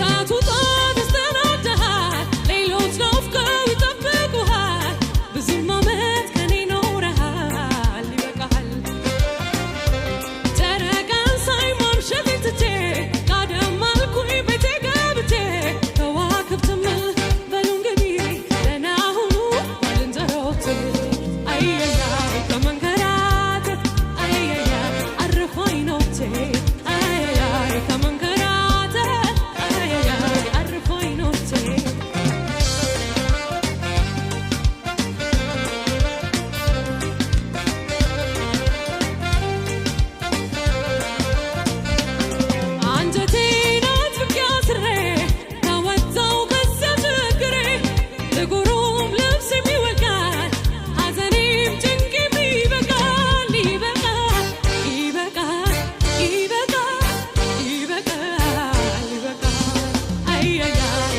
ካቱጣ ተስተናግደሃል፣ ሌሎች ናፍቀው ይጠብቁሃል። ብዙም ዓመት ከኔ ኖረሃል፣ ይበቃሃል። ጨረቃን ሳይ ማምሸቴን ትቼ ጋደም አልኩኝ ቤቴ ገብቼ። ከዋክብትም በሉ እንግዲህ ደህና ሁኑ ባልንጀሮቼ። አየያ ከመንከራተት፣ አየያ አርፎ አይኖቼ፣ አየያ ከመንከራተት፣ አየያ አርፎ አይኖቼ። አንጀቴን አጥብቄ አስሬ ከወጣሁ ከዚያ ችግሬ፣ ጥቁሩም ልብሴም ይወልቃል፣ ሐዘኔም ጭንቄም ይበቃል። ይበቃል፣ ይበቃል፣ ይበቃል፣ ይበቃል፣ ይበቃል። አያያይ።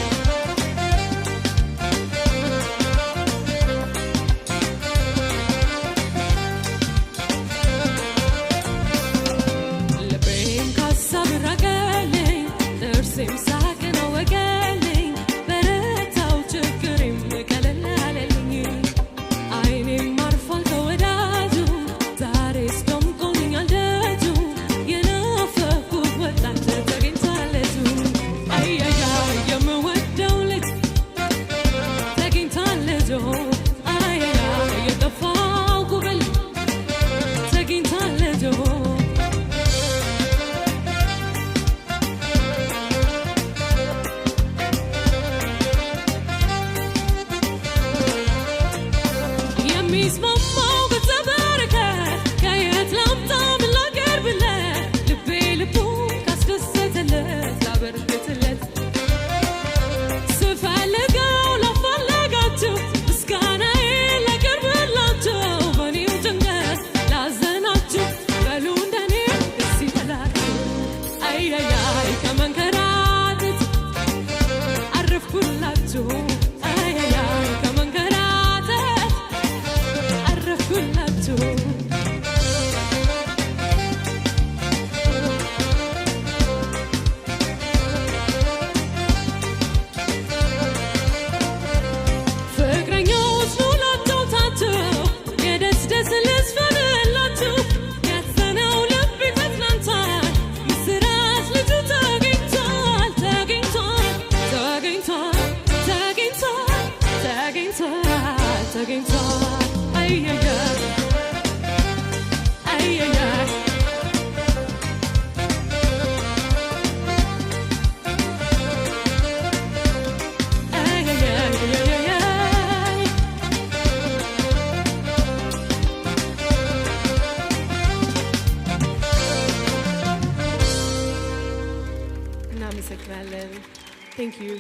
ልቤም ካሳብ ራቀልኝ፣ ጥርሴም ሳቅን አወቀልኝ። በረታው፣ ችግሬም ቀለል አለልኝ። አይኔም አርፏል ከወዳጁ፣ ዛሬስ ደምቆልኛል ደጁ። የናፈኩት ወጣት ተገኝቷል ልጁ። አያያ የምወደው ልጅ ተገኝቷል ልጁ። አያያ የጠፋው ጉብል ተገኝቷል ልጁ። የሚስማማው ገጸ በረከት ከየት ላምጣ? ምን ላቅርብለት? ልቤ ልቡን ካስደሰተለት ላበርክትለት። ስፈልገው ላፋለጋችሁ፣ ምስጋናዬን ላቅርብላችሁ። በእኔው ጭንቀት ላዘናችሁ፣ በሉ እንደኔ ደስ ይበላችሁ። አያያይ ከመንከራተት አረፍኩላችሁ። አያያይ ከመንከራተት አረፍኩላችሁ። ፍቅረኞች ኑ ላጫውታችሁ፣ የደስ ደስ ልዝፈንላችሁ። ያዘነው ልቤ ተጽናንቷል፣ ምስራች ልጁ ተገኝቷል፣ ተገኝቷል፣ ተገኝቷል፣ ተገኝቷል፣ ተገኝቷል፣ ተገኝቷል። አየየ አየየ። አየየየየየይ። እናመሰግናለን። Thank you.